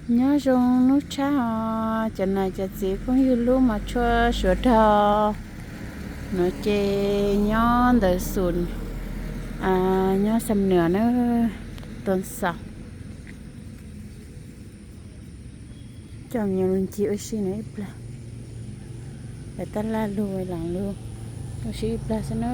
Nyob zoo hnub tshab os cov nam cov txiv phooj ywg hlub mos tshua suav dog. Nuav ces nyob ntawm xum nyob Xam Nuas na, tuaj xaus. Coj me nyuam lug ncig ua si no ib plag. Lawv tab laj lug laam lug ua si ib plag xwb na.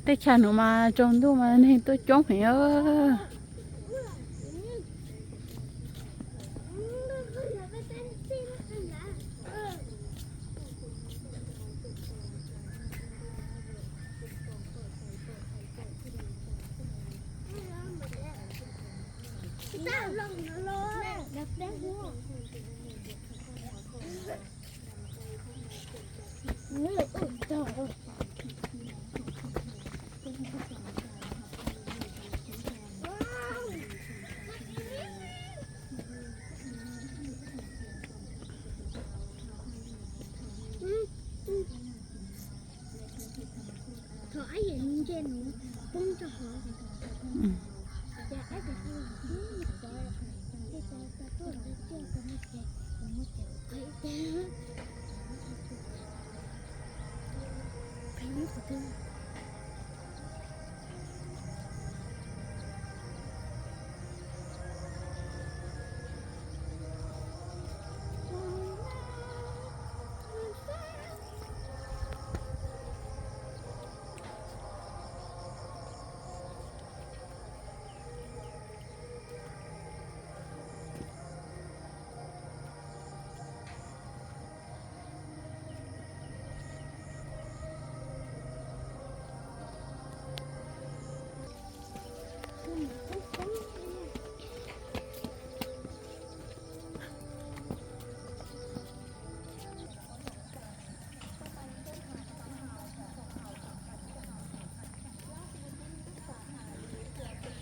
Teb chaws nuav mas tsaus ntuj mas neeg tuaj coob heev. Thov ab yam nce nuav poob rua hov.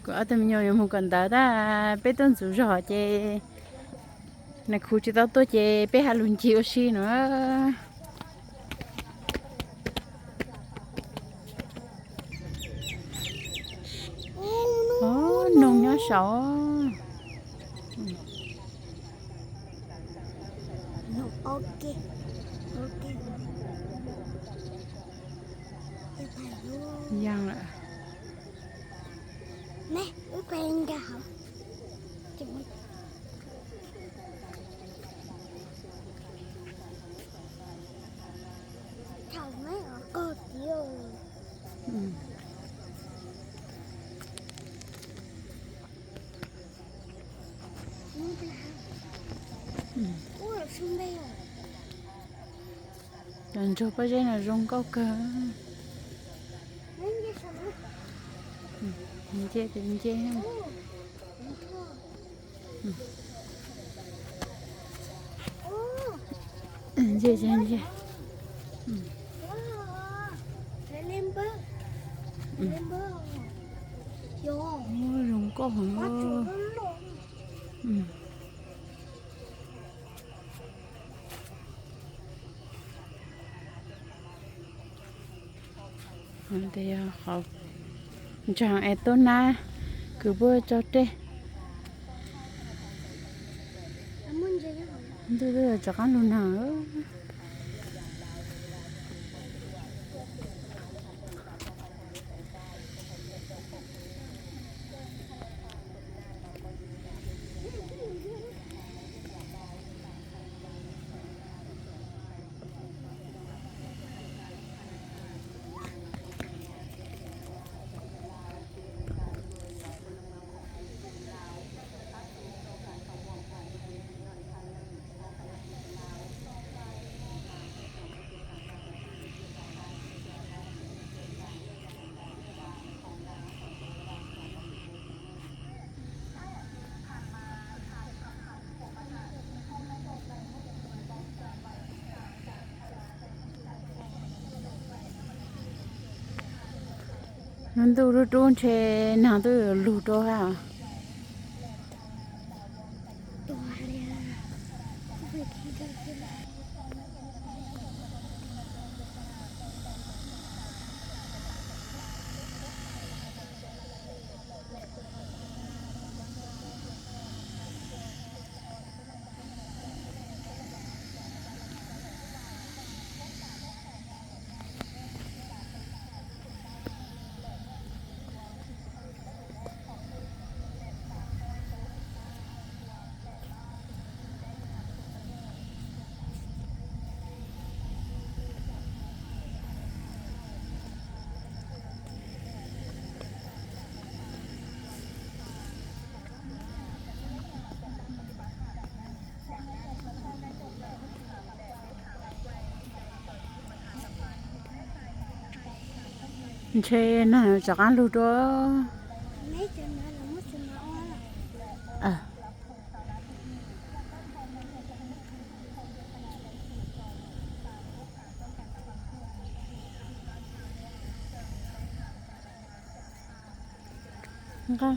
Kuv ob tug me nyuam yuav moog kawm ntawv tag, peb tuaj ntxuv zog ces nam khub tsis tau tuaj ces peb hab lug ncig ua si no. Noog nyob saud. Yaa lawm. Cov ntsuag pob zeb no zoo nkauj kawg. Nce, nce. Nce, nce. Zoo nkauj heev. Tes yog qhov Ntsaag es tuab nab kws puab tso dlej. Ntuj, rov qaab lug nag. Nub ntuj dub dub ntshe nag twb lug rua hab. Ntshe nag rov qaab lug dua. Nqa,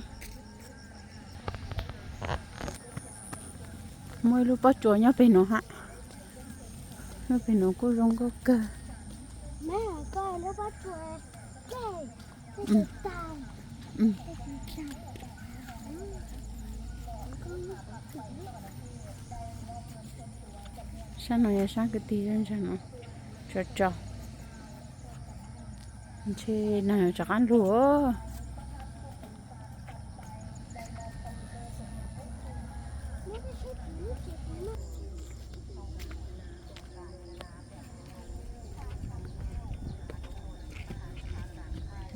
muaj ib lub pob tsuas nyob peg nuav hab. Nyob peg nuav kuj zoo nkauj kawg. Sab no yog sab kwv tij zej zog no, tso tso. Ntshe nag rov qaab lug.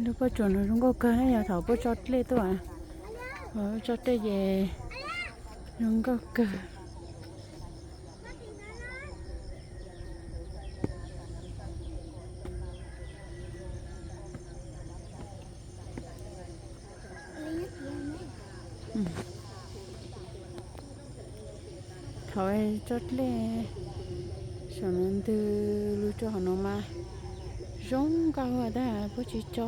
Lub pob tsuas no zoo nkauj kawg na, yog thaum puab tso dlej tuaj, tso dlej ces zoo nkauj kawg. Thaum tso dlej saum no ntws lug rua hauv no mas zoo nkauj ua tag puab tsis tso.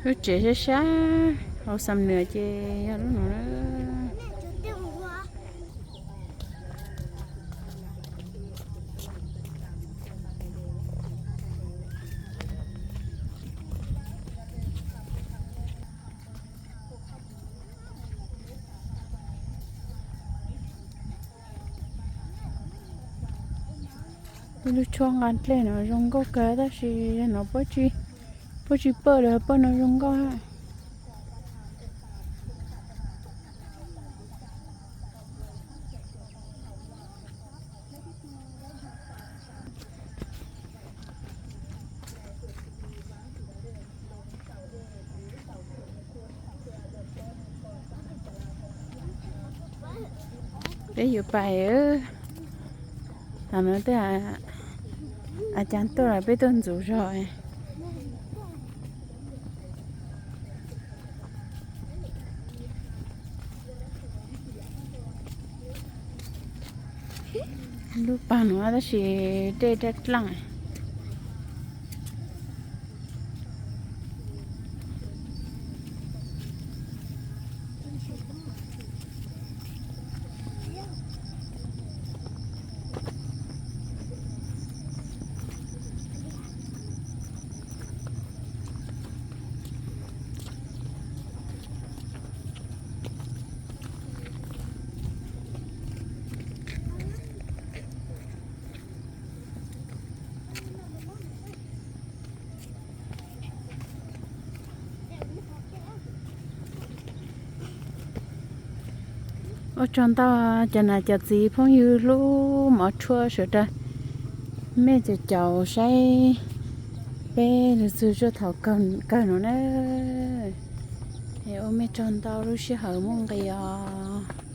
Lub tsev sab sab hauv Xam Nuas ces yog lub no. Ib lub tshuab nqa dlej no zoo nkauj kawg tab sis no puab tsis pawj li, pawj no zoo nkauj. Peb yuav pais, tam no tej a cas tuaj lawm peb tuaj ntxuv zog. Lub pag no tab sis dej daj dlaaj. Ua tsaug ntau cov nam cov txiv phooj ywg hlub mov tshuaj sawv daws, mej caum caum saib peb lug txug txug thaum kawg no na. Es ua mej tsaug ntau lub sij hawm muaj nqis os.